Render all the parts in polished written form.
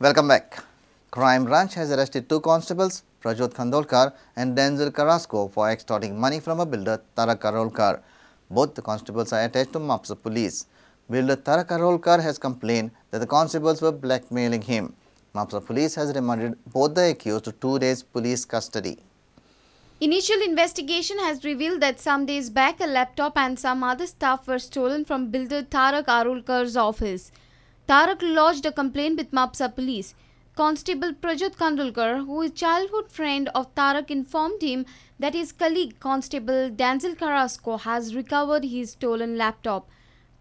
Welcome back. Crime Branch has arrested two constables, Prajyot Khandolkar and Denzel Carrasco, for extorting money from a builder, Tarak Arolkar. Both the constables are attached to Mapsa Police. Builder Tarak Arolkar has complained that the constables were blackmailing him. Mapsa Police has remanded both the accused to 2 days police custody. Initial investigation has revealed that some days back a laptop and some other stuff were stolen from builder Tarak Arolkar's office. Tarak lodged a complaint with Mapsa Police. Constable Prajyot Khandolkar, who is childhood friend of Tarak, informed him that his colleague Constable Denzel Carrasco has recovered his stolen laptop.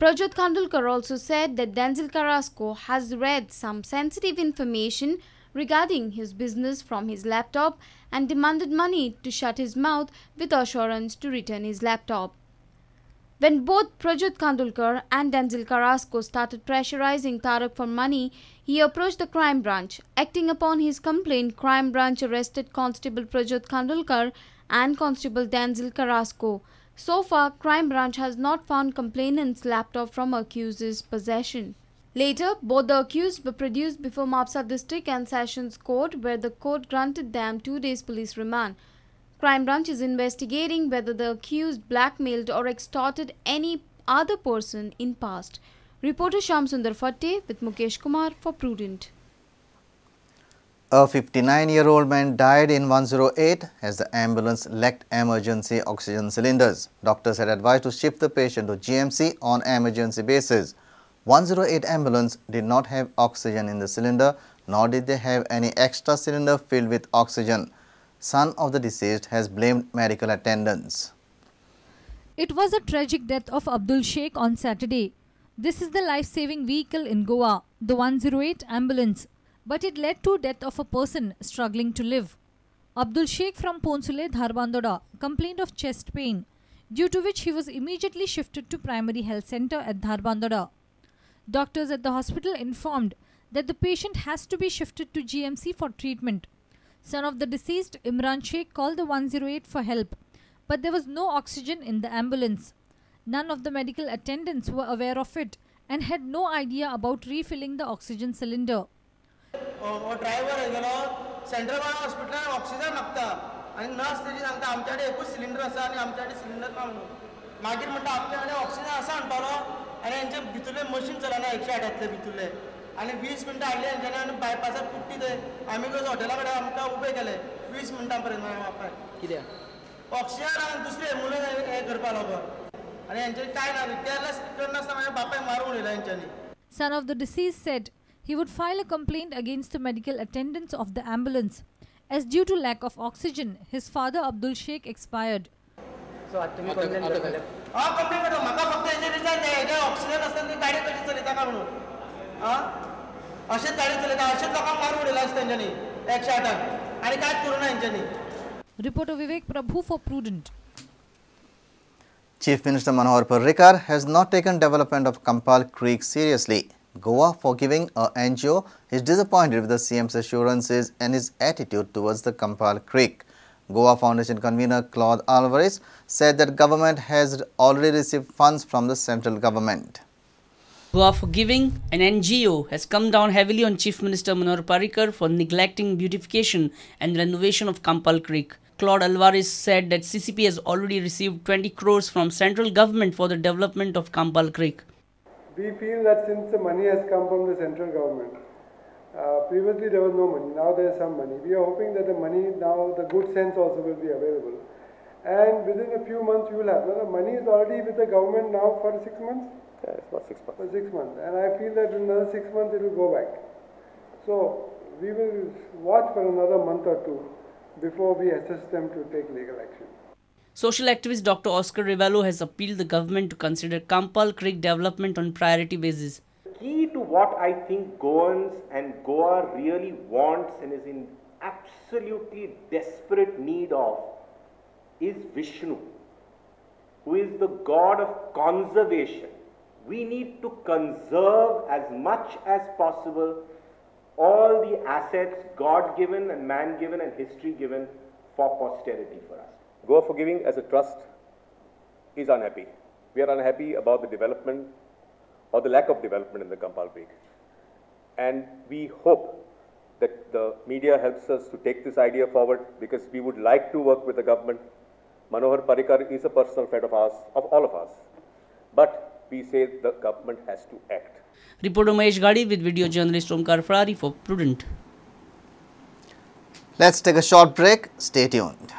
Prajyot Khandolkar also said that Denzel Carrasco has read some sensitive information regarding his business from his laptop and demanded money to shut his mouth with assurance to return his laptop. When both Prajyot Khandolkar and Denzel Carrasco started pressurizing Tarak for money, he approached the crime branch. Acting upon his complaint, crime branch arrested Constable Prajyot Khandolkar and Constable Denzel Carrasco. So far, crime branch has not found complainant's laptop from accused's possession. Later, both the accused were produced before Mapsa District and Sessions Court, where the court granted them 2 days police remand. Crime branch is investigating whether the accused blackmailed or extorted any other person in past. Reporter Sham Sundar Fatte with Mukesh Kumar for Prudent. A 59-year-old man died in 108 as the ambulance lacked emergency oxygen cylinders. Doctors had advised to shift the patient to GMC on emergency basis. 108 ambulance did not have oxygen in the cylinder, nor did they have any extra cylinder filled with oxygen. Son of the deceased has blamed medical attendants. It was a tragic death of Abdul Sheikh on Saturday. This is the life-saving vehicle in Goa, the 108 ambulance. But it led to death of a person struggling to live. Abdul Sheikh from Ponsule, Dharbandoda, complained of chest pain, due to which he was immediately shifted to primary health center at Dharbandoda. Doctors at the hospital informed that the patient has to be shifted to GMC for treatment. Son of the deceased, Imran Sheikh, called the 108 for help, but there was no oxygen in the ambulance. None of the medical attendants were aware of it and had no idea about refilling the oxygen cylinder. Driver गेलो central हॉस्पिटलान oxygen मागता आनी nurse तेजी सांगता आमच्या कडेन एकूच cylinder आसा आनी आमच्या कडेन सिलिंडर ना म्हणून. मागीर म्हणटा आमच्या कडेन ऑक्सिजन आसा म्हणटालो आनी हेंचे भितुरले मशीन चलना 108 भितुरले आनी 20 मिनटां हाडली हेंच्यांनी आनी बायपासार कुट्टी थंय आमी कसो हॉटेला कडेन आमकां उबे केले 20 मिनटां पर्यंत म्हाज्या बापायक कित्याक ऑक्सिजन आनी दुसरे एम्बुलन्स हें करपा लागून आनी हेंच्यांनी कांय ना केअरलेस करनासतना म्हाज्या बापायक मारून उडयला हेंच्यांनी. Son of the deceased said he would file a complaint against the medical attendants of the ambulance, as due to lack of oxygen, his father Abdul Sheikh expired. So, complaint करता म्हाका फक्त हेजें reason जाय, हेजें oxygen आसतना ती गाडी कशी चलयता काय म्हणून. अशेंच गाडी चलयता, अशेंच लोकांक मारून उडयला आसता तेंच्यांनी 108 आनी कांयच करूं ना हेंच्यांनी. Reporter Vivek Prabhu for Prudent. Chief Minister Manohar Parrikar has not taken development of Campal Creek seriously. Goa for giving a NGO is disappointed with the CM's assurances and his attitude towards the Campal Creek. Goa Foundation convener Claude Alvarez said that government has already received funds from the central government. Goa for Giving, an NGO, has come down heavily on Chief Minister Manohar Parrikar for neglecting beautification and renovation of Campal Creek. Claude Alvarez said that CCP has already received 20 crores from central government for the development of Campal Creek. We feel that since the money has come from the central government, previously there was no money, now there is some money. We are hoping that the money now, the good sense also will be available. And within a few months you will have. Now the money is already with the government now for 6 months. Yeah, it's about 6 months. For 6 months. And I feel that in another 6 months it will go back. So we will watch for another month or two before we assist them to take legal action. Social activist Dr. Oscar Rebello has appealed the government to consider Campal Creek development on priority basis. The key to what I think Goans and Goa really wants and is in absolutely desperate need of is Vishnu, who is the god of conservation. We need to conserve as much as possible all the assets God-given and man-given and history-given for posterity for us. Goa for Giving as a trust is unhappy. We are unhappy about the development or the lack of development in the Campal Creek. And we hope that the media helps us to take this idea forward, because we would like to work with the government. Manohar Parrikar is a personal friend of ours, of all of us. But we say the government has to act. Reporter Mahesh Ghadi with video journalist Omkar Ferrari for Prudent. Let's take a short break. Stay tuned.